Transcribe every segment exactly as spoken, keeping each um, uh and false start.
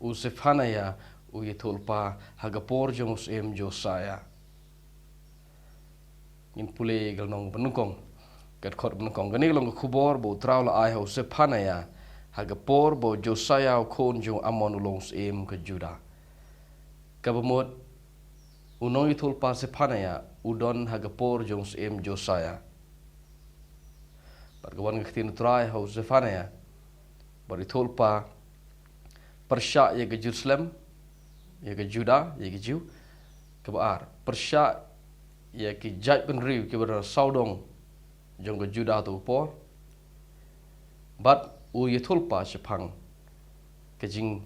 U Sephaniah u ïathuhlypa ha ka por jong u syiem Josiah. Ngin pule ka lynnong banyngkong, ka dkhot banyngkong. Kane ka long ka khubor ba U Trai u la ai ha u Sephaniah ha ka por ba u Josiah u khun jong u Amon u long u syiem ka Judah. Kaba mut, u nongïathuhlypa Sephaniah u don ha ka por jong u syiem Josiah. Bad ka wan ka ktien U Trai ha u Sephaniah, bad ïathuhlypa pyrshah ïa ka Jerusalem, ïa ka Judah, ïa ki Jiw. Kaba ar, pyrshah ïa ki jaitbynriew kiba don sawdong jong ka Judah ha uta u por. Bad u ïathuhlypa shaphang ka jing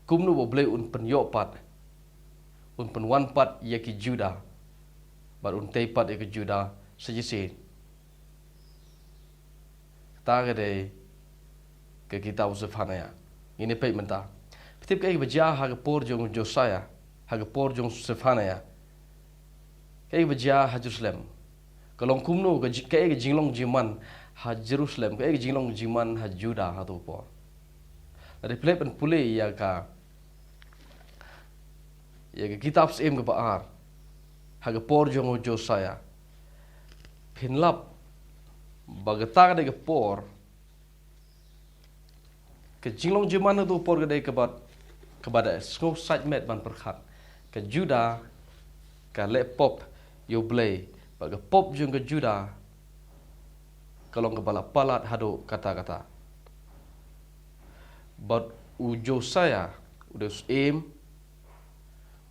kumno ba U Blei un pynïoh pat, un pynwan pat ïa ki Judah, bad un tei pat ïa ki Judah sa shisien. Kata ka dei ka kitab u Sephaniah. Ngin ïa peit mynta. Phi tip kaei kaba jia ha ka por jong u Josiah, ha ka por jong u Sephaniah? Kaei kaba jia ha Jerusalem? Ka long kumno ka ji-, kaei ka jinglong jingman ha Jerusalem, kaei ka jinglong jingman ha Judah ha uta u por? Lada phi leit ban pule ïa ka, ïa ka kitab Syiem kaba ar, ha ka por jong u Josiah, phin lap ba kata ka dei ka por, ka jinglong jingman ha uta u por ka dei kaba, kaba da sngewsih met ban pyrkhat. Ka Judah ka leh pop ïa U Blei, bad ka pop jong ka Judah ka long kaba la palat haduh katta katta. Bad u Josiah u dei u syiem,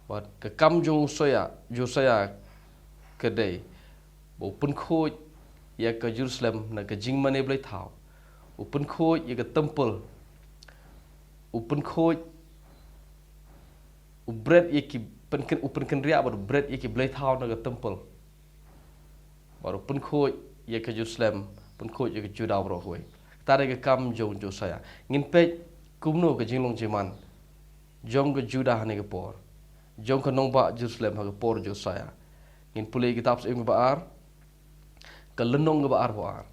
bad ka kam jong u Josiah, Josiah ka dei ba u pynkhuid ïa ka Jerusalem na ka jingmane blei thaw. U pynkhuid ïa ka temple. U pynkhuid, u bret ïa ki pynkhyn-, u pynkynriah bad u bret ïa ki blei thaw na ka temple. Bad u pynkhuid ïa ka Jerusalem, pynkhuid ïa ka Judah baroh kawei. Kata dei ka kam jong u Josiah. Ngin peit kumno ka jinglong jingman jong ka Judah ha kane ka por, jong ka nongbah Jerusalem ha ka por Josiah. Ngin pule kitab Syiem kaba ar, ka lynnong kaba arphew ar,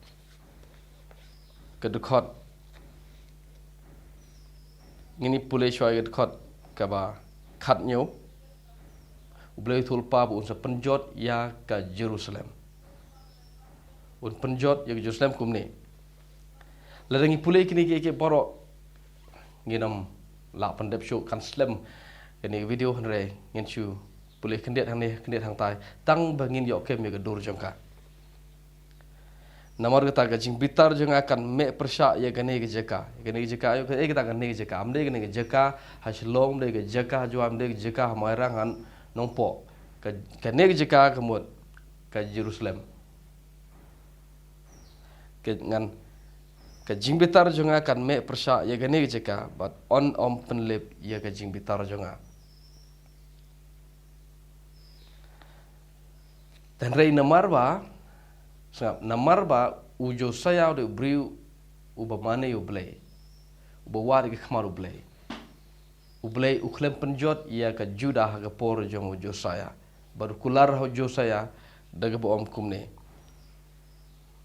ka dkhot, ngin ïa pule shuwa ïa ka dkhot kaba khathynñiew. U Blei u ïathuhlypa ba un sa pynjot ïa ka Jerusalem. Un pynjot ïa ka Jerusalem kumne. Lada ngi pule kine kiei kiei baroh, ngin ym lah pyndep shuh, kan slem kane ka video, hynrei ngin shu pule khyndiat hangne khyndiat hangtai, tang ba ngin ïoh kem ïa ka dur jong ka. Namar kata ka jingbitar jong nga kan meh pyrshah ïa kane ka jaka. Kane ka jaka, ïa kata kane ka jaka, ym dei kane ka jaka ha Shillong, ym dei ka jaka ha Jowai, ym dei ka jaka ha Mairang, ha Nongpoh. Ka, kane ka jaka ka mut ka Jerusalem. Ka, ngan, ka jingbitar jong nga kan meh pyrshah ïa kane ka jaka, bad un ym pynlip ïa ka jingbitar jong nga. Hynrei namar ba, sngap, namar ba u Josiah u dei u briew uba mane ïa U Blei, uba wad ïa ka khmat U Blei. U Blei u khlem pynjot ïa ka Judah ha ka por jong u Josiah. Bad u kular ha u Josiah da kaba ong kumne: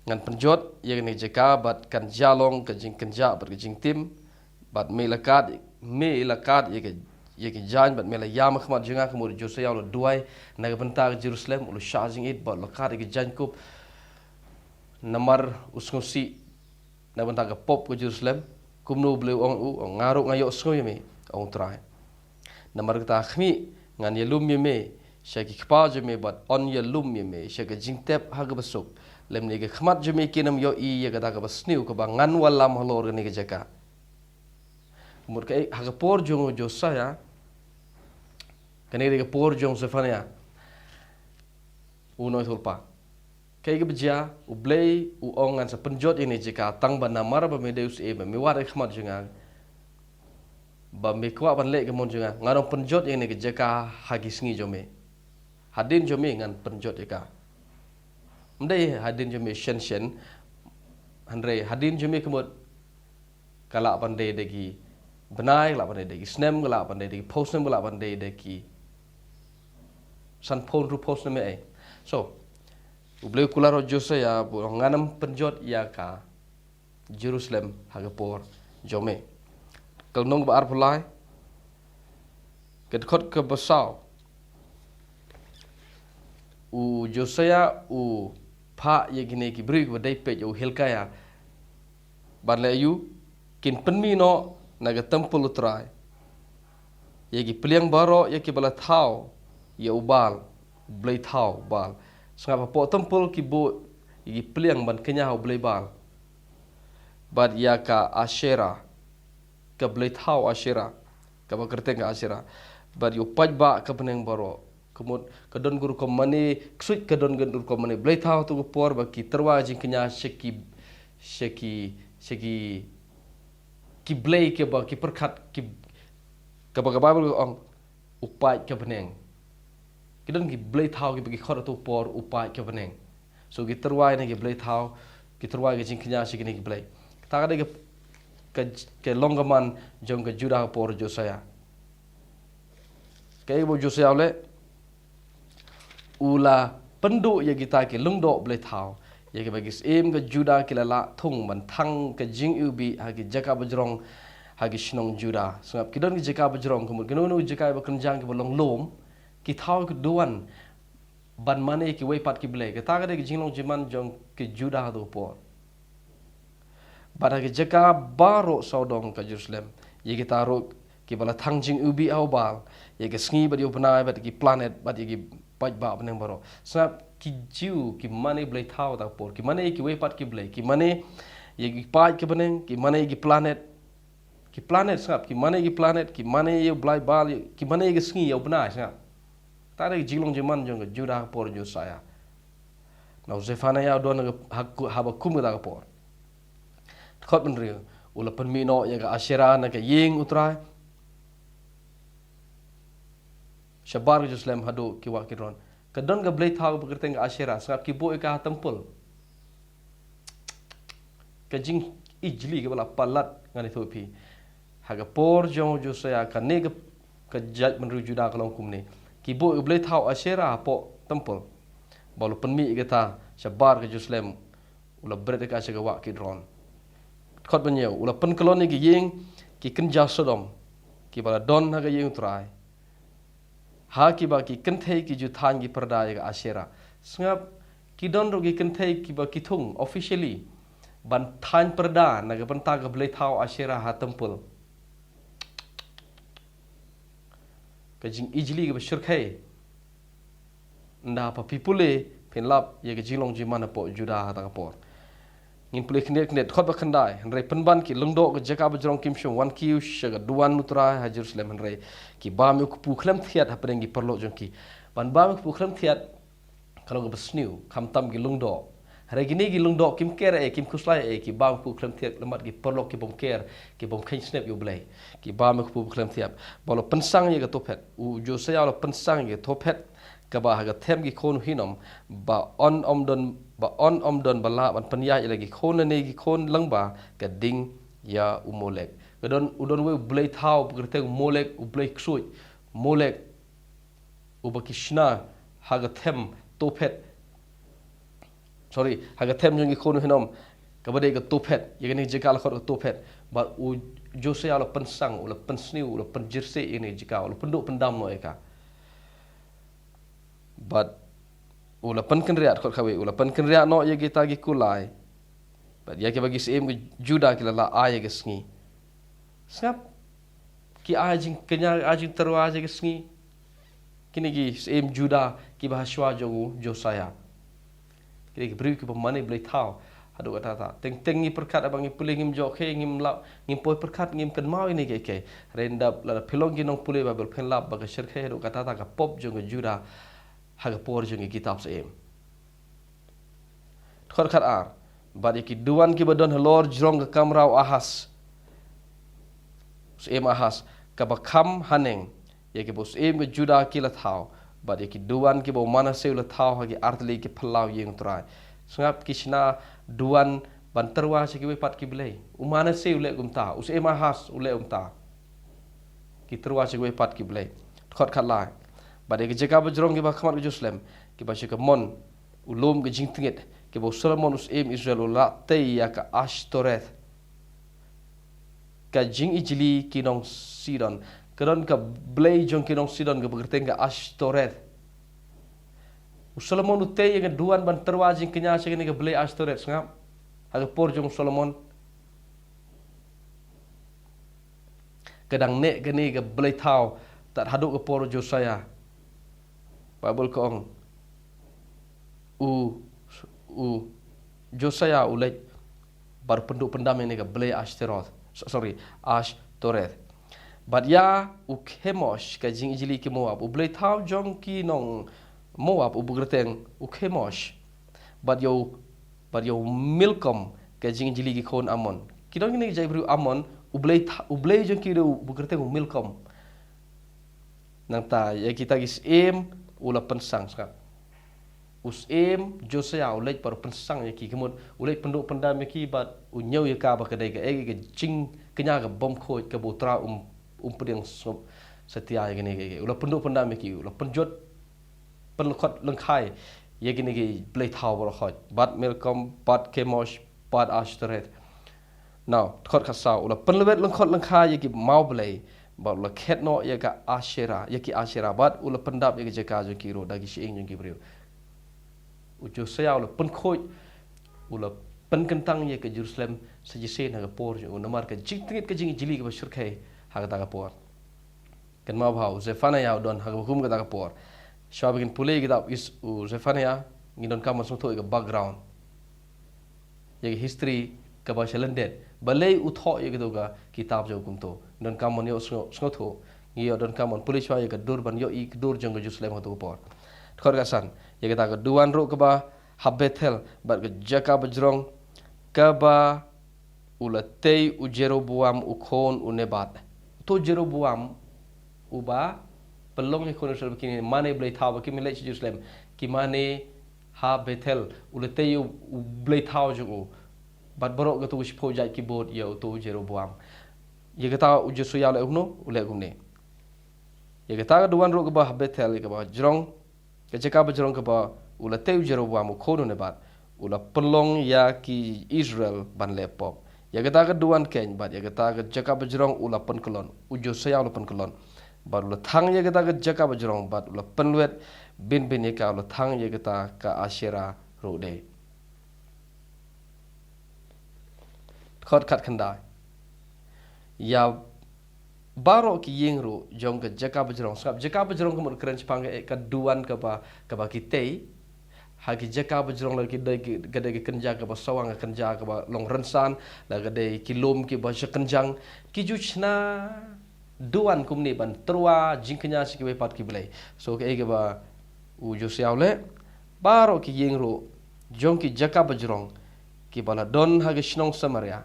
Ngan pynjot ïa kane ka jaka bad kan jia long ka jingkynjah bad ka jingtim, bad me la kad, me la kad ïa ka, ïa ka jaiñ, bad me la ïam ha khmat jong nga, ka mut u Josiah u la duwai na ka bynta ka Jerusalem, u la shah jingit bad u la kad ïa ka jaiñkup. Namar u sngewsih na ka bynta ka pop ka Jerusalem, kumno U Blei u ong, u ong, nga ruh nga ïohsngew ïa me, ong U Trai. Namar kata khmih, ngan ïalum ïa me sha ki kpa jong me bad yn ïalum ïa me sha ka jingtep ha kaba suk, lymne ka khmat jong me kin ym ïohi ïa kata kaba sniew kaba ngan wallam halor kane ka jaka. Mut ka, ha ka por jong u Josiah, kane ka dei ka por jong u Sephaniah, u nongïathuhlypa. Kaei kaba jia, U Blei u ong ngan sa pynjot ïa kane ka jaka, tang ba namar ba me dei u syiem, ba me wad ha khmat jong nga, ba me kwah ban leh ka mon jong nga, ngan ym pynjot ïa kane ka jaka ha ki sngi jong me. Hadien jong me ngan pynjot ïa ka. Ym dei hadien jong me shen shen, hynrei hadien jong me ka mut ka lah ban dei da ki bnai, ka lah ban dei da ki snem, ka lah ban dei da ki phew snem, ka lah ban dei da ki sanphew hynriewphew phew snem, eh. So, U Blei u kular ha u Josiah ba ngan ym pynjot ïa ka Jerusalem ha ka por jong me. Ka lynnong kaba arphew lai, Ka dkhot kaba saw. U Josiah u phah ïa kine ki briew kiba dei peit ïa u Hilkiah. Bad leh aïu, kin pynmih noh na ka templ u Trai ïa ki pliang baroh ïa kiba la thaw ïa u Baal, blei thaw Baal. Sngap, hapoh templ ki buh ïa ki pliang ban kñia ha u blei Baal. Bad ïa ka Asherah, ka blei thaw Asherah, kaba kyrteng ka Asherah. Bad ïa u paidbah ka bneng baroh. Ka mut ka don ka rukom mane ksuid, ka don ka rukom mane blei thaw ha tu ka por, ba ki tyrwa jingkñia sha ki, sha ki, sha ki, ki blei kiba ki pyrkhat, ki, kaba ka Baibl ka ong, u paid ka bneng. Ki don ki blei thaw kiba ki khot ha tu ka por, u paid ka bneng. So ki tyrwa ïa kine ki blei thaw, ki tyrwa ïa ka jingkñia sha kine ki blei. Kata ka dei ka, ka, ka long ka man jong ka Judah ha ka por Josiah. Kaei ba u Josiah u leh? U la pynduh ïa kita ki lyngdoh blei thaw, ïa kiba ki syiem ka Judah ki la lah thung ban thang ka jingiwbih ha ki jaka bajrong ha ki shnong Judah. Sngap, ki don ki jaka bajrong, ka mut kino kino ki jaka ba kynjang kiba long lum, ki thaw ki duwan ban mane kiwei pat ki blei. Kata ka dei ka jinglong jingman jong ki Judah ha tu ka por. Bad ha ki jaka baroh sawdong ka Jerusalem, ïa kita ruh kiba la thang jingiwbih ha u Baal, ïa ki sngi bad ïa u bnai bad ïa ki planet bad ïa ki paidbah bneng baroh. Sngap, ki Jiw ki mane blei thaw ha ta ka por, ki mane kiwei pat ki blei, ki mane ïa ki paid ki bneng, ki mane ïa ki planet, ki planet, sngap, ki mane ïa ki planet, ki mane ïa u blei Baal, ki mane ïa ki sngi ïa u bnai, sngap. Kata ka dei ka jinglong jingman jong ka Judah ha ka por Josiah. Na u Zephaniah u don ha, ha, haba kum kata ka por. Dkhot ba hynriew, u la pynmih noh ïa ka Asherah na ka ïing u Trai shabar ka Jerusalem haduh ki wah Kidron. Ka don ka blei thaw kaba kyrteng ka Asherah, sngap, ki buh ïa ka ha templ. Ka jingijli kaba la palat, ngan ïathuh ïa phi. Ha ka por jong u Josiah, kane ka, ka jaitbynriew Judah ka long kumne. Ki buh ïa ka blei thaw Asherah hapoh templ. Bad u la pynmih ïa kata shabar ka Jerusalem, u la bret ïa ka sha ka wah Kidron. Dkhot ba hynñiew, u la pynkyllon ïa ki ïing ki kynja Sodom, kiba la don ha ka ïing u Trai, ha kiba ki kynthei ki ju thaiñ ki pyrda ïa ka Asherah. Sngap, ki don ruh ki kynthei kiba ki thung officially ban thaiñ pyrda na ka bynta ka blei thaw Asherah ha templ. Ka jingijli kaba shyrkhei. Ynda haba phi pule, phin lap ïa ka jinglong jingman hapoh Judah ha ta ka por. Ngin pule khyndiat khyndiat, dkhot ba khyndai, hynrei pynban ki lyngdoh ka jaka bajrong kim shym wan kiew sha ka duwan u Trai ha Jerusalem, hynrei ki bam ïa u kpu khlem thiat hapdeng ki paralok jong ki. Ban bam ïa u kpu khlem thiat, ka long kaba sniew, khamtam ki lyngdoh. Hynrei kine ki lyngdoh kim ker ei, kim khuslai ei, ki bam ïa u kpu khlem thiat lympat ki paralok ki bym ker, ki bym kheiñ snep ïa u Blei. Ki bam ïa u kpu khlem thiat. Bad u la pynsang ïa ka Tophet. U Josiah u la pynsang ïa ka Tophet, kaba ha ka them ki khun u Hinom, ba un ym don, ba un ym don ba lah ban pynïaid ïa la ki khun lane ki khun lyngba ka ding ïa u Molek. Ka don, u don uwei u blei thaw ba kyrteng u Molek, u blei ksuid. Molek, uba ki shna ha ka them Tophet. Sorry, ha ka them jong ki khun u Hinom, kaba dei ka Tophet, ïa kane ka jaka la khot ka Tophet. Bad u Josiah u la pynsang, u la pynsniew, u la pynjyrsieh ïa kane ka jaka, u la pynduh pyndam noh ïa ka. Bad u la pynkynriah, dkhot kawei, u la pynkynriah noh ïa kita ki kulai. Bad ïa kiba ki syiem ka Judah ki la lah ai ïa ka sngi. Sngap, ki ai jingkñia, ai jingtyrwa ïa ka sngi. Kine ki syiem Judah kiba ha shuwa jong u Josiah. Kine ki briew kiba mane blei thaw. Haduh katta katta. Teng teng ngi pyrkhat, haba ngi pule ngim jop khie, ngim lap, ngim poi pyrkhat, ngim kynmaw ïa kine kiei kiei. Hynrei ynda la phi long ki nongpule Baibl phin lap ba ka shyrkhei haduh katta katta ka pop jong ka Judah ha ka por jong ki kitab syiem. Dkhot khatar, bad ïa ki duwan kiba don halor jrong ka kamra u Ahas, u syiem Ahas, kaba kham haneng, ïa kiba u syiem ka Judah ki la thaw, bad ïa ki duwan kiba u Manasseh u la thaw ha ki artylli ki phyllaw ïing u Trai. Sngap, ki shna duwan ban tyrwa sha kiwei pat ki blei. U Manasseh u leh kumta, u syiem Ahas u leh kumta. Ki tyrwa sha kiwei pat ki blei. Dkhot khatlai, bad ïa ki jaka bajrong kiba ha khmat ka Jerusalem, kiba sha kamon u lum ka jingtngit, kiba u Solomon u syiem Israel u la tei ïa ka Ashtoreth, ka jingijli ki nong Sidon, ka don ka blei jong ki nong Sidon kaba kyrteng ka Ashtoreth. U Solomon u tei ïa ka duwan ban tyrwa jingkñia sha kane ka blei Ashtoreth, sngap. Ha ka por jong u Solomon ka dang neh kane ka blei thaw tad haduh ka por u Josiah. Baibl ka ong u, u Josiah u leit bad u pynduh pyndam ïa kane ka blei Ashtaroth, so-, sorry, Ashtoreth. Bad ïa u Chemosh ka jingijli ki Moab, u blei thaw jong ki nong Moab uba kyrteng u Chemosh. Bad ïa u, bad ïa u Milkom ka jingijli ki khun Ammon. Ki don kine ki jait briew Ammon, u blei tha-, u blei jong ki ruh uba kyrteng u Milkom. Nangta ïa kita ki syiem u la pynsang, sngap. U syiem Josiah u leit bad u pynsang ïa ki, ka mut u leit pynduh pyndam ïa ki bad u ñiew ïa ka ba ka dei ka, eh, ka jingkñia kaba bym khuid kaba U Trai um, um pdiang sngewbha satia ïa kine ki, ki. U la pynduh pyndam ïa ki, u la pynjot pynlyngkhot lyngkhai ïa kine ki blei thaw baroh khoit. Bad Milkom, bad Chemosh, bad Ashtoreth. Now, dkhot khatsaw, u la pynlwet lyngkhot lyngkhai ïa ki maw blei, bad u la khet noh ïa ka Asherah, ïa ki Asherah, bad u la pyndap ïa ka jaka jong ki ruh da ki shyieng jong ki briew. U Josiah u la pynkhuid, u la pynkyntang ïa ka Jerusalem sa shisien ha ka por jong u, namar ka jingtngit ka jingijli kaba shyrkhei ha kata ka por. Kynmaw ba u Zephaniah u don ha kaba kum kata ka por. Shuwa ba ngin pule ïa kitab is u Zephaniah, ngin donkam ban sngewthuh ïa ka background, ïa ka history kaba sha lyndet. Balei u thoh ïa kito ka kitab jong u kumto. Ngin donkam ban ïoh sngew-, sngewthuh. Ngin ïoh donkam ban pule shuwa ïa ka dur ban ïohi ka dur jong ka Jerusalem ha kato ka por. Dkhot khatsan, ïa kata ka duwan ruh kaba ha Bethel bad ka jaka bajrong kaba u la tei u Jeroboam u khun u Nebat. Uto u Jeroboam uba pynlong ïa ki khun Israel ba kin mane blei thaw, ba kin leit sha Jerusalem, ki mane ha Bethel, u la tei u, u blei thaw jong u. Bad baroh kato ka shiphew jait ki bud ïa uto u Jeroboam. Ïa kata u Josiah u leh kumno, u leh kumne. Ïa kata ka duwan ruh kaba ha Bethel, ïa kaba jrong, ka jaka bajrong kaba u la tei u Jeroboam u khun u Nebat, u la pynlong ïa ki Israel ban leh pop. Ïa kata ka duwan keiñ bad ïa kata ka jaka bajrong u la pynkyllon, u Josiah u la pynkyllon. Bad u la thang ïa kata ka jaka bajrong bad u la pynlwet bynbyn ïa ka, u la thang ïa kata ka Asherah ruh de. Dkhot khatkhyndai. Ïa baroh ki ïing ruh jong ka jaka bajrong. Sngap, jaka bajrong ka mut kren shaphang ka, ka duwan kaba, kaba ki tei. Ha ki jaka bajrong la ka dei ki, ka dei ki kynja kaba sawang, ka kynja kaba long rynsan, la ka dei ki lum kiba sha kynjang. Ki ju shna duwan kumne ban tyrwa jingkñia sha kiwei pat ki blei. So kaei kaba u Josiah u leh, baroh ki ïing ruh jong ki jaka bajrong kiba la don ha ki shnong Samaria,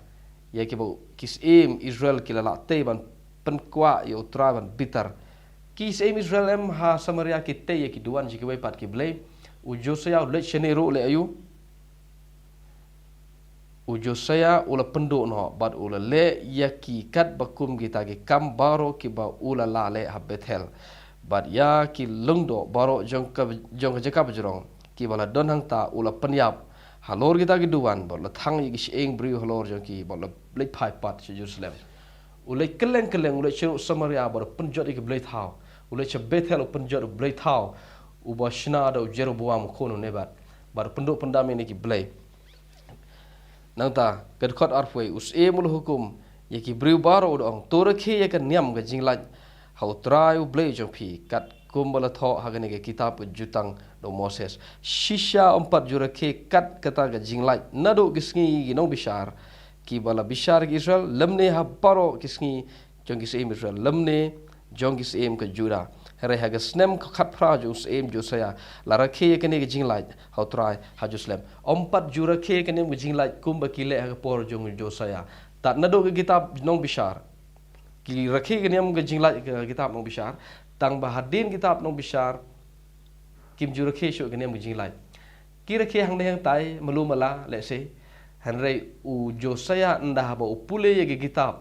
ïa kiba ki syiem Israel ki la lah tei ban pynkwah ïa U Trai ban bitar. Ki syiem Israel em ha Samaria ki tei ïa ki duwan sha kiwei pat ki blei. U Josiah u leit shane ruh leh aïu? U Josiah u la pynduh noh bad u la leh ïa ki katba kum kita ki kam baroh kiba u la lah leh ha Bethel. Bad ïa ki lyngdoh baroh jong ka, jong ka jaka bajrong kiba la don hangta u la pynïap halor kita ki duwan, bad u la thang ïa ki shyieng briew halor jong ki, bad u la leit phai pat sha Jerusalem. U leit kylleng kylleng, u leit sha Samaria bad u pynjot ïa ki blei thaw. U leit sha Bethel u pynjot u blei thaw uba shna da u Jeroboam u khun u Nebat. Bad u pynduh pyndam ïa kine ki blei. Nangta, ka dkhot arphew wei, u syiem u la hukum ïa ki briew baroh u da ong, to rakhe ïa ka niam ka jinglait ha U Trai U Blei jong phi, katkum ba la thoh ha kane ka kitab ka jutang da u Moses. Shisha ym pat ju rakhe kat kata ka jinglait naduh ki sngi ki nongbishar kiba la bishar ïa ki Israel, lymne ha baroh ki sngi jong ki syiem Israel, lymne jong ki syiem ka Judah. Hynrei ha ka snem ka khatphra jong u syiem Josiah la rakhe ïa kane ka jinglait ha U Trai ha Jerusalem. Ym pat ju rakhe ïa ka niam ka jinglait kumba ki leh ha ka por jong u Josiah. Tad naduh ka kitab nongbishar ki rakhe ïa ka niam ka jinglait ha ka kitab nongbishar, tang ba hadien kitab nongbishar kim ju rakhe shuh ïa ka niam ka jinglait. Ki rakhe hangne hangtai, malu mala, let's say. Hynrei u Josiah ynda haba u pule ïa ka kitab,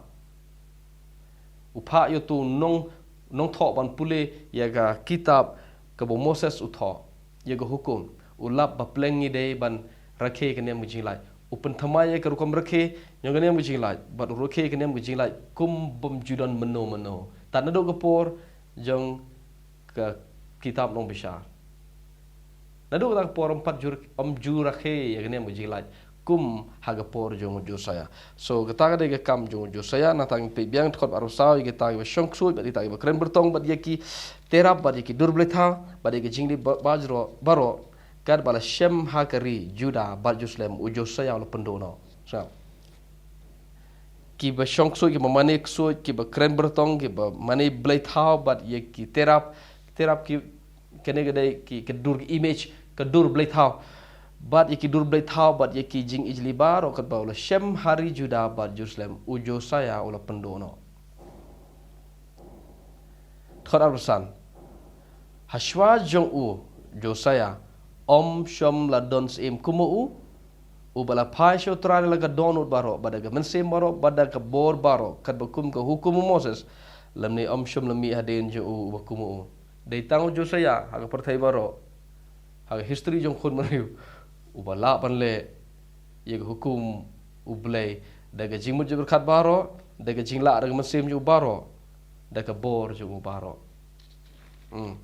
u phah ïa uto u nong, nongthoh ban pule ïa ka kitab kaba u Moses u thoh, ïa ka hukum, u lap ba pleng ngi dei ban rakhe ïa ka niam ka jinglait. U pynthymmai ïa ka rukom rakhe jong ka niam ka jinglait, bad u rakhe ïa ka niam ka jinglait kum bym ju don mynno mynno. Tad naduh ka por jong ka kitab Nongbishar. Naduh kata ka por ym pat ju, ym ju rakhe ïa ka niam ka jinglait kum ha ka por jong u Josiah. So kata ka dei ka kam jong u Josiah, nangta ngin peit biang dkhot ba arphew saw, ïa kita kiba shong ksuid bad ïa kita kiba kren byrtong bad ïa ki terap bad ïa ki dur blei thaw bad ïa ki jingleh ba-, bajro baroh, kat ba la shem ha ka ri Judah bad Jerusalem, u Josiah u la pynduh noh. Sngap. Kiba shong ksuid, kiba mane ksuid, kiba kren byrtong, kiba mane blei thaw bad ïa ki terap, terap ki, kane ka dei ki, ka dur, ki image, ka dur blei thaw. Bad ïa ki dur blei thaw bad ïa ki jingijli baroh, kat ba u la shem ha ri Judah bad Jerusalem, u Josiah u la pynduh noh. Dkhot arphew san. Hashwa jong u Josiah, ym shym la don syiem kum u, uba la phai sha U Trai da la ka dohnud baroh, bad da ka mynsiem baroh, bad da ka bor baroh, kat ba kum ka hukum u Moses, lymne ym shym la mih hadien jong u uba kum u. Dei tang u Josiah ha ka pyrthei baroh, ha ka history jong khun bynriew, uba lah ban leh ïa ka hukum U Blei da ka jingmut jingpyrkhat baroh, da ka jinglah da ka mynsiem jong u baroh, da ka bor jong u baroh. Hmm.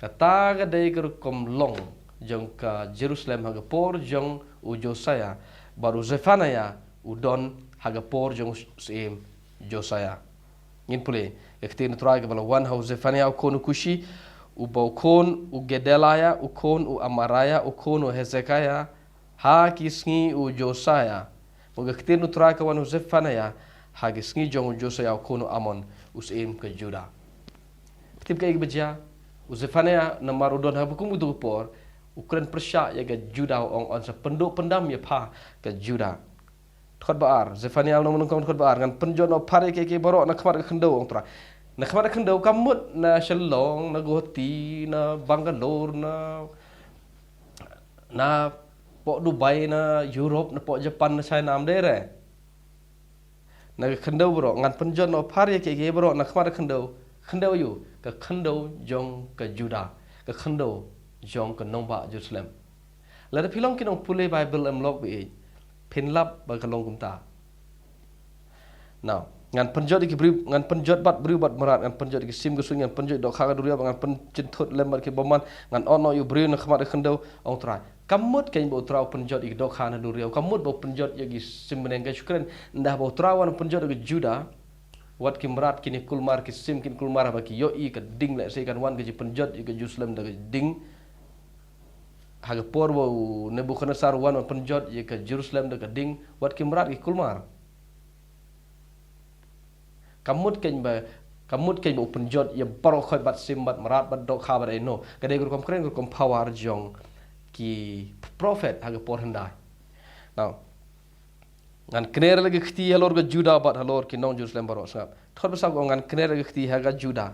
Kata ka dei ka rukom long jong ka Jerusalem ha ka por jong u Josiah, bad u Zephaniah u don ha ka por jong u syiem Josiah. Ngin pule ka ktien U Trai kaba la wan ha u Zephaniah u khun u Kushi, uba u khun u Gedaliah, u khun u Amariah, u khun u Hezekiah, ha ki sngi u Josiah. Bad ka ktien U Trai ka wan ha u Zephaniah ha ki sngi jong u Josiah u khun u Amon, u syiem ka Judah. Phi tip kaei kaba jia? U Zephaniah namar u don ha ba kum utu u por, u kren pyrshah ïa ka Judah, u ong, yn sa pynduh pyndam ïa pha ka Judah. Dkhot ba ar, Zephaniah lynnong ba nyngkong dkhot ba ar, ngan pynjot noh phar ïa kiei kiei baroh na khmat ka khyndew, ong Trai. Na khmat ka khyndew kam mut na Shillong, na Guwahati, na Bangalore, na, na poh Dubai, na Europe, na poh Japan, na China, ym dei re. Na ka khyndew baroh, ngan pynjot noh phar ïa kiei kiei baroh na khmat ka khyndew, khyndew aïu, ka khyndew jong ka Judah, ka khyndew jong ka nongbah Jerusalem. Lada phi long ki nongpule Bible em lok ba ïeit, phin lap ba ka long kumta. Now, ngan pynjot ïa ki briew, ngan pynjot bad briew bad mrad, ngan pynjot ïa ki sim ka suiñ, ngan pynjot dohkha ka duriaw, ngan pynjynthut lem bad ki bymman, ngan ot noh ïa u briew na khmat ka khyndew, ong Trai. Kam mut kein ba U Trai u pynjot ïa ki dohkha na duriaw, kam mut ba u pynjot ïa ki sim bneng, ka shu kren, ynda ba U Trai u wan u pynjot ïa ka Judah, wat ki mrad kin ïa kulmar, ki sim kin kulmar, haba ki ïohi ka ding lehse kan wan ka jingpynjot ïa ka Jerusalem da ka ding. Ha ka por ba u Nebukhadnessar u wan ban pynjot ïa ka Jerusalem da ka ding, wat ki mrad ki kulmar. Kam mut kein ba, kam mut kein ba u pynjot ïa baroh khoit bad sim bad mrad bad dohkha bad ei no. Ka dei ka rukom kren, ka rukom power jong ki prophet ha ka por hyndai. Now, ngan kner la ka kti halor ka Judah bad halor ki nong Jerusalem baroh, sngap. Dkhot ba saw ka ong ngan kner la ka kti ha ka Judah.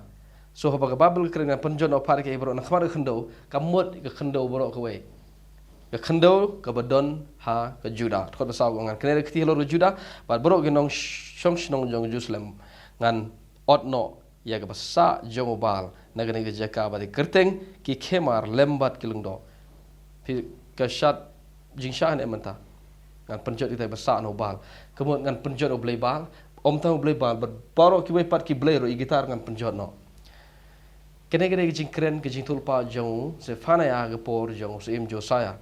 So haba ka Bible ka kren ngan pynjot noh phar ïa kiei baroh na khmat ka khyndew, kam mut ka khyndew baroh kawei. Ka khyndew kaba don ha ka Judah. Dkhot ba saw ka ong ngan kner la ka kti halor ka Judah bad baroh ki nongshong shnong jong Jerusalem. Ngan ot noh ïa kaba sah jong u Baal na kane ka jaka bad ïa ka kyrteng ki khemar lem bad ki lyngdoh. Phi, ka shad jingshah ne mynta. Ngan pynjot ïa kita kiba sah na u Baal. Ka mut ngan pynjot u blei Baal, ym tang u blei Baal, bad baroh kiwei pat ki blei ruh, ïa kita ruh ngan pynjot noh. Kane ka dei ka jingkren, ka jingtulpa jong u Zephaniah ha ka por jong u syiem Josiah.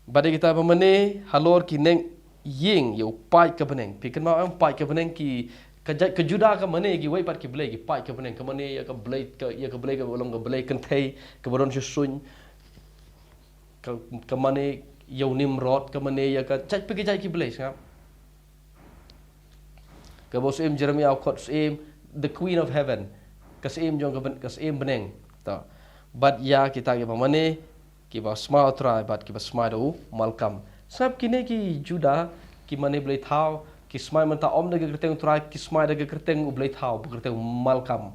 Bad ïa kita ba mane halor ki neng ïing ïa u paid ka bneng. Phi kynmaw em, paid ka bneng, ki, ka jait ka Judah ka mane ïa kiwei pat ki blei, ki paid ka bneng, ka mane ïa ka blei, ka, ïa ka blei kaba long ka blei kynthei, kaba don sha suiñ. Ka, ka mane ïa u Nimrod, ka mane ïa ka jait pa ki jait ki blei, sngap. Kaba u syiem Jeremiah u khot syiem, the Queen of Heaven. Ka syiem jong ka bn-, ka syiem bneng. To. Bad ïa kita kiba mane, kiba smai U Trai bad kiba smai da u malkam. Sngap, kine ki Judah ki mane blei thaw, ki smai mynta ym da ka kyrteng U Trai, ki smai da ka kyrteng u blei thaw, ba kyrteng malkam.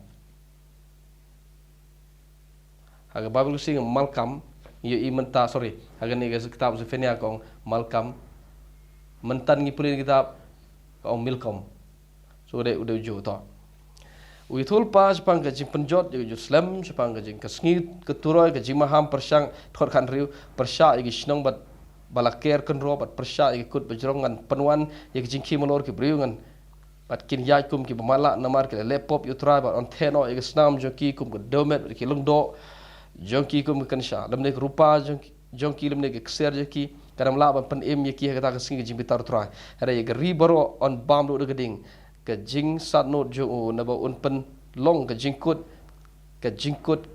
Ha ka Bible ka sing malkam, ïohi mynta, sorry, ha kane ka kitab Zephaniah ka ong malkam. Mynta ngi pule kitab ka ong milkom. So u dei, u dei u ju to. U ïathuhlypa shaphang ka jingpynjot ïa ka Jerusalem, shaphang ka jing, ka sngi ka turoi, ka jingmaham, pyrshang, dkhot khathynriew, pyrshah ïa ki shnong bad ba la ker kynroh bad pyrshah ïa ki kut bajrong, ngan pynwan ïa ka jingkhie halor ki briew, ngan Bad kin ïaid kum kiba matlah namar ki la leh pop ïa U Trai, bad yn theh noh ïa ka snam jong ki kum ka dewmet, bad ki lyngdoh jong ki kum ka kynsha. Lymne ka rupa jong ki, jong ki, lymne ka ksiar jong ki, kan ym lah ban pynim ïa ki ha kata ka sngi ka jingbitar U Trai. Hynrei ïa ka ri baroh yn bam duh da ka ding ka jingsatnud jong u, naba un pynlong ka jingkut, ka jingkut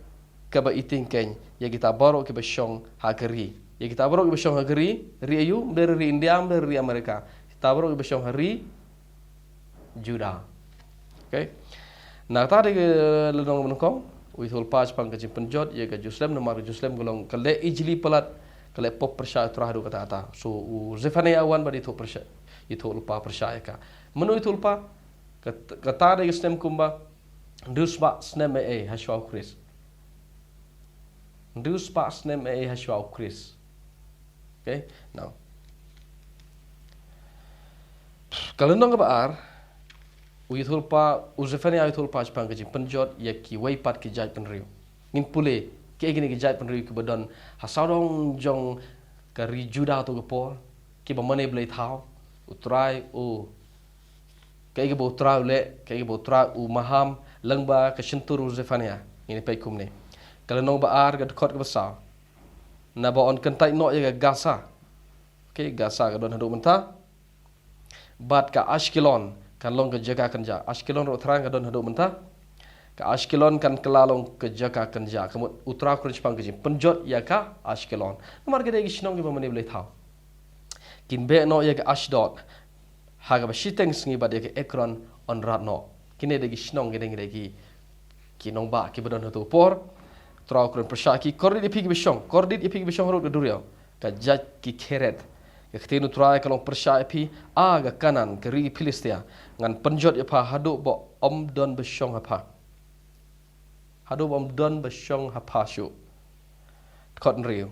kaba iting keiñ ïa kita baroh kiba shong ha ka ri. Ïa kita baroh kiba shong ha ka ri, ri aïu? Ym dei ri India, ym dei ri Amerika. Kita baroh kiba shong ha ri Juda. Okay. Na kata de, eh, lynnong ba nyngkong, u ïathuhlypa shaphang ka jingpynjot ïa ka Jerusalem, namar ka Jerusalem ka long ka leh ijli palat, ka leh pop pyrshah ïa U Trai haduh katta katta. So u Zephaniah u wan bad ïathuh pyrshah, ïathuhlypa pyrshah ïa ka. Mano ïathuhlypa? Kat-, kata de ka snem kumba hynriew spah snem A A ha shwa U Khrist. Hynriew spah snem A A ha shwa U Khrist. Okay, now. Ka lynnong kaba ar, u ïathuhlypa, u Zephaniah u ïathuhlypa shaphang ka jingpynjot ïa kiwei pat ki jaitbynriew. Ngin pule kiei kine ki jaitbynriew kiba don ha sawdong jong ka ri Juda ha kato ka por, kiba mane blei thaw. U Trai u, kaei kaba U Trai u leh, kaei kaba U Trai u maham lyngba ka shyntur u Zephaniah. Ngin ïa peit kumne. Ka lynnong ba ar, ka dkhot kaba saw. Naba yn kyntait noh ïa ka Gaza. Okay, Gaza ka don haduh mynta. Bad ka Ashkelon kan long ka jaka kynjah. Ashkelon ruh thrang ka don haduh mynta. Ka Ashkelon kan kylla long ka jaka kynjah. Ka mut U Trai u kren shaphang ka jingpynjot ïa ka Ashkelon. Namar ka dei ka shnong kiba mane blei thaw. Kin beh noh ïa ka Ashdod ha kaba shiteng sngi, bad ïa ka Ekron yn rat noh. Kine de ki shnong, kine de ki, ki nongbah kiba don ha kato ka por. U Trai u kren pyrshah ïa ki, kordit ïa phi kiba shong, kordit ïa phi kiba shong harud ka duriaw, ka jait ki Khereth. Ka ktien U Trai ka long pyrshah ïa phi, A ka Kanaan, ka ri Philistia, ngan pynjot ïa pha haduh ba ym don ba shong ha pha. Haduh ba ym don ba shong ha pha shuh. Dkhot hynriew.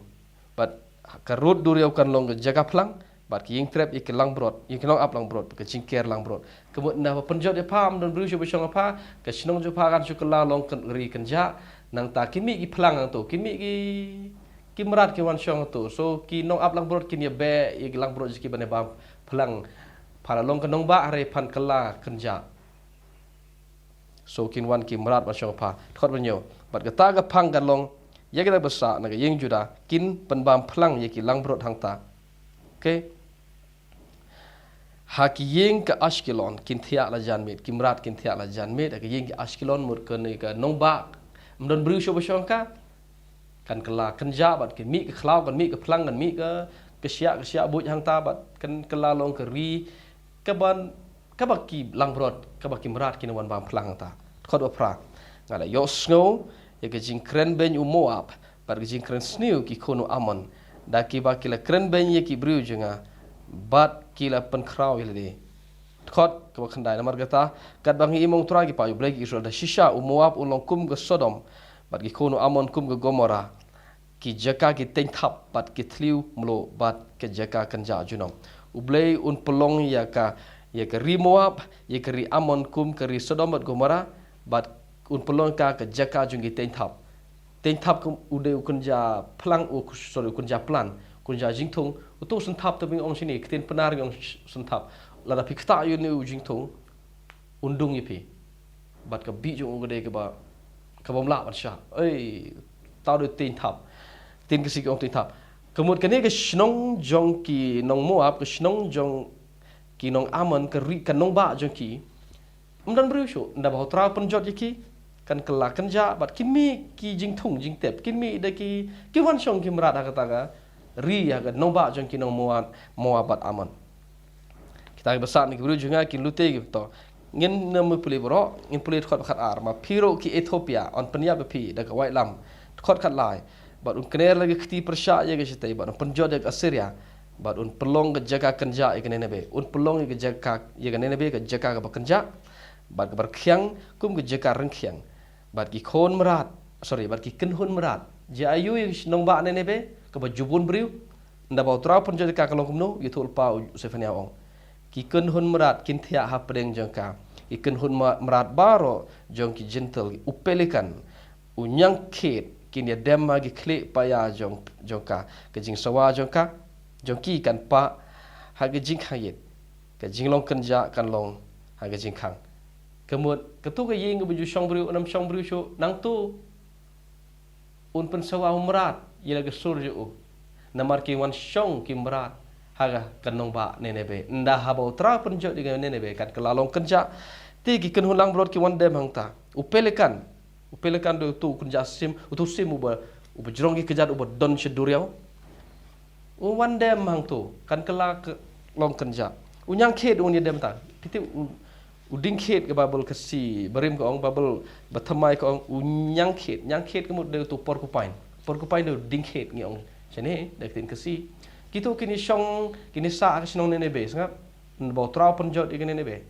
Bad ka rud duriaw kan long ka jaka phlang, bad ki ïing trep ïa ki langbrot, ïa ki nongap langbrot, ka jingker langbrot. Ka mut naba pynjot ïa pha, ym don briew shuh ba shong ha pha, ka shnong jong pha kan shu kylla long ka ri kynjah. Nangta kin mih ki phlang hangto, kin mih ki, ki mrad kin wan shong hangto. So ki nongap langbrot kin ïa beh ïa ki langbrot jong ki ban ïa bam phlang. Pha la long ka nongbah, hynrei phan kylla kynjah. So kin wan ki mrad ban shong ha pha. Dkhot ba hynñiew. Bad kata ka phang kan long ïa kita ba sah na ka ïing Juda, kin pynbam phlang ïa ki langbrot hangta. Okay. Ha ki ïing ka Ashkelon kin thiah la jan miet, ki mrad kin thiah la jan miet ha ki ïing ka Ashkelon, mut kane ka nongbah, ym don briew shuh ba shong ha ka. Kan kylla kynjah, bad kan mih ka khlaw, kan mih ka phlang, kan mih ka, ka shiah, ka shiah buit hangta, bad kan kylla long ka ri kaban, kaba ki langbrot, kaba ki mrad kin wan bam phlang hangta. Dkhot ba phra. Nga la ïohsngew ïa ka jingkren beiñ u Moab, bad ka jingkren sniew ki khun u Ammon, da kiba ki la kren beiñ ïa ki briew jong nga, bad ki la pynkhraw ïa lade. Dkhot kaba khyndai. Namar kata, katba ngi im, ong U Trai ki paid U Blei ki Israel, da shisha u Moab un long kum ka Sodom, bad ki khun u Ammon kum ka Gomorrah, ki jaka ki teiñ thap, bad ki thliew mluh, bad ki jaka kynjah junom. U Blei un pynlong ïa ka, ïa ka ri Moab, ïa ka ri Ammon kum ka ri Sodom bad Gomorrah, bad un pynlong ka, ka jaka jong ki teiñ thap. Teiñ thap kum u dei u kynja phlang, u, sorry, u kynja plan, u kynja jingthung. Uto u synthap, te ba ngi ong shane, ktien Pnar ngi ong synthap. Lada phi ktah ïa une u jingthung, un dung ïa phi. Bad ka bih jong u ka dei kaba, kaba ym lah ban shah. Ei, tau dei teiñ thap. Ktien Khasi ki ong teiñ thap. Ka mut kane ka shnong jong ki nong Moab, ka shnong jong ki nong Ammon, ka ri, ka nongbah jong ki, ym don briew shuh, naba U Trai u pynjot ïa ki, kan kylla kynjah, bad kin mih ki jingthung jingtep, kin mih da ki, ki wan shong ki mrad ha kata ka ri, ha ka nongbah jong ki nong Moab, Moab bad Ammon. Kita kiba sah na ki briew jong nga kin lute ki to. Ngin ym pule baroh, ngin pule dkhot ba khatar. Ma phi ruh ki Ethiopia, yn pynïap ïa phi da ka waitlam. Dkhot khatlai. Bad un kner la ka kti pyrshah ïa ka shatei, bad un pynjot ïa ka Assyria, bad un pynlong ka jaka kynjah ïa ka Nineveh. Un pynlong ïa ka jaka, ïa ka Nineveh ka jaka kaba kynjah, bad kaba rkhiang kum ka jaka ryngkhiang. Bad ki khun mrad, sorry, bad ki kynhun mrad. Jia aïu ïa ka nongbah Nineveh, kaba ju bun briew? Naba U Trai u pynjot ïa ka, ka long kumno? Ïathuhlypa u Sephaniah u ong, ki kynhun mrad kin thiah hapdeng jong ka. Ki kynhun ma-, mrad baroh jong ki Jentil, u pelikan, u ñiangkhied, kin ïadem ha ki khlieh paia jong, jong ka. Ka jingsawa jong ka, jong ki kan pah ha ka jingkhang ïit. Ka jinglong kynjah kan long Ha ka jingkhang. Ka mut, katu ka ïing kaba ju shong briew, un ym shong briew shuh, nangtu un pynsawa u mrad ïa la ka sur jong u. Namar ki wan shong ki mrad ha ka, ka nongbah Nineveh. Ynda haba u Trai u pynjot ïa ka Nineveh, kan kylla long kynjah. Te ki kynhun langbrot ki wan dem hangta. U Pelikan, u Pelikan dei utu u kynjah sim, utu u sim uba, uba jrong ki kjat, uba don sha duriaw. U wan dem hangtu, kan kylla ka long kynjah. U ñiangkhet un ïa dem ta. Kiti u, u diengkhet ka Baibl Khasi barim ka ong, Baibl bathymmai ka ong, u ñiangkhet, ñiangkhet ka mut dei utu porcupine. Porcupine dei u diengkhet ngi ong shane da ka ktien Khasi. Kitu kine shong, kine sah ha ka shnong Nineveh, sngap. Ba u Trai u pynjot ïa ka Nineveh.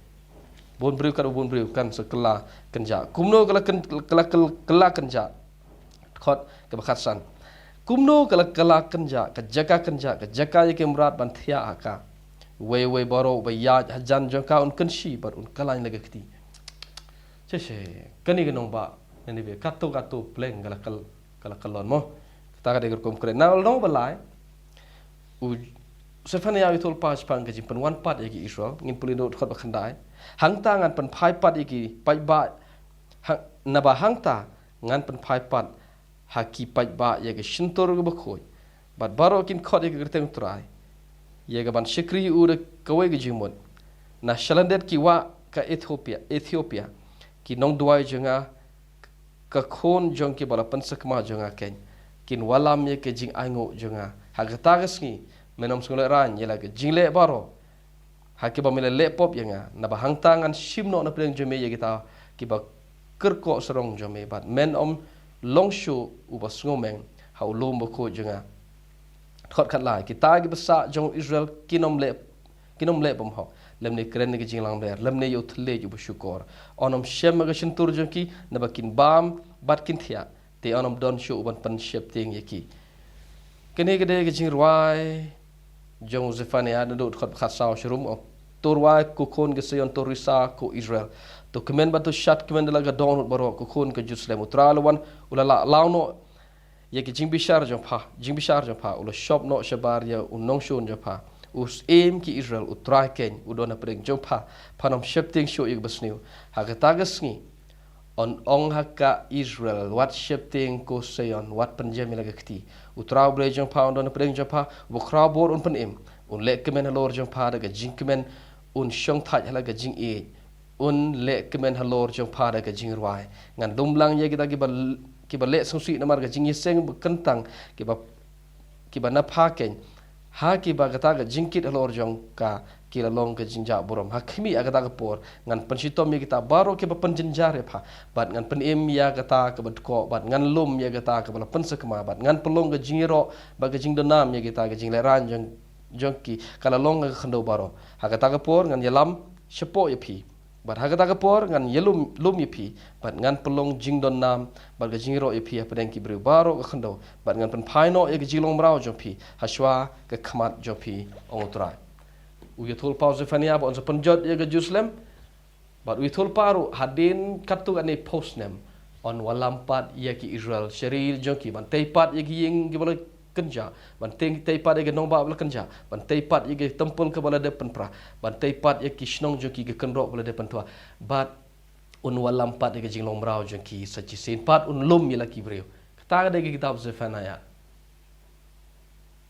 Bun briew, katba bun briew kan sa kylla kynjah. Kumno ka la kyn-, ka la kyl-, kylla kynjah. Dkhot kaba khatsan. Kumno ka la kylla kynjah, ka jaka kynjah, ka jaka ïa ki mrad ban thiah ha ka. Uwei uwei baroh uba ïaid hajan jong ka un kynshi bad un kylla la ka kti. Shisha, kane ka nongbah Nineveh, katu katu pleng ka la kyl-, ka la kyllon mo. Kata ka dei ka rukom kren. Na ka lynnong ba lai, u Sephaniah u ïathuhlypa shaphang ka jingpynwan pat ïa ki Israel, ngin pule naduh dkhot ba khyndai. Hangta ngan pynphai pat ïa ki paidbah, hang-, naba hangta ngan pynphai pat ha ki paidbah ïa ka shyntur kaba khuid. Bad baroh kin khot ïa ka kyrteng u Trai, ïa kaban shakri ïa u da kawei ka jingmut. Na shalyndet ki wah ka Ethiopia, Ethiopia, ki nongduwai jong nga, ka khun jong kiba la pynsakma jong nga keiñ, kin wallam ïa ka jingainguh jong nga. Ha kata ka sngi, men ym sngewlehrain ïa la ka jingleh baroh ha kiba me la leh pop ïa nga, naba hangta ngan shim noh na pdeng jong me ïa kita kiba kyrkoh sarong jong me, bad men ym long shuh uba sngewmeng ha u lum bakhuid jong nga. Dkhot khatlai. Kita kiba sah jong u Israel kin ym leh, kin ym leh bymhok, lymne kren ïa ka jinglamler, lymne ïa u thylliej uba shukor. Un ym shem ha ka shyntur jong ki, naba kin bam bad kin thiah, te un ym don shuh uban pynsheptieng ïa ki. Kane ka dei ka jingrwai jong u Sephaniah naduh dkhot ba khatsaw sha rum. To rwai, ko khun ka Zion, to risa, ko Israel. To kmen bad to shad kmen da la ka dohnud baroh, ko khun ka Jerusalem. U Trai u la wan, u la lah law noh ïa ka jingbishar jong pha, jingbishar jong pha, u la shop noh shabar ïa u nongshun jong pha. U Syiem ki Israel, u Trai keiñ u don hapdeng jong pha, phan ym sheptieng shuh ïa kaba sniew. Ha kata ka sngi, un ong ha ka Israel, wat sheptieng ko Zion, wat pynjem ïa la ka kti. U Trai U Blei jong pha un don hapdeng jong pha, uba khraw bor un pynim. Un leh kmen halor jong pha da ka jingkmen, un shong thait ha la ka jingïeit. Un leh kmen halor jong pha da ka jingrwai. Ngan lum lang ïa kita kiba, kiba leh sngewsih namar ka jingïaseng ba kyntang, kiba, kiba na pha keiñ. Ha kiba kata ka jingkit halor jong ka ki la long ka jingjah burom. Ha khmih ha kata ka por, ngan pynshitom ïa kita baroh kiba pynjynjar ïa pha. Bad ngan pynim ïa kata kaba dkoh, bad ngan lum ïa kata kaba la pynsakma, bad ngan pynlong ka jingïaroh bad ka jingdonnam ïa kita ka jinglehrain jong, jong ki, ka la long ka khyndew baroh. Ha kata ka por ngan ïalam shapoh ïa phi. Bad ha kata ka por ngan ïalum, lum ïa phi, bad ngan pynlong jingdonnam bad ka jingïaroh ïa phi hapdeng ki briew baroh ka khyndew, bad ngan pynphai noh ïa ka jinglong mraw jong phi ha shuwa ka khmat jong phi, ong U Trai. U ïathuhlypa u Sephaniah ba un sa pynjot ïa ka Jerusalem, bad u ïathuhlypa ruh hadien katto katne phew snem, un wallam pat ïa ki Israel sha ri jong ki, ban tei pat ïa ki ïing kiba la kynjah, ban tei, tei pat ïa ki nongbah ba la kynjah, ban tei pat ïa ki templ kaba la dep pynpra, ban tei pat ïa ki shnong jong ki, ki kynroh ba la dep pyntwa, bad un wallam pat ïa ka jinglong mraw jong ki sa shisien pat, un lum ïa la ki briew. Kata ka dei ka kitab Sephaniah.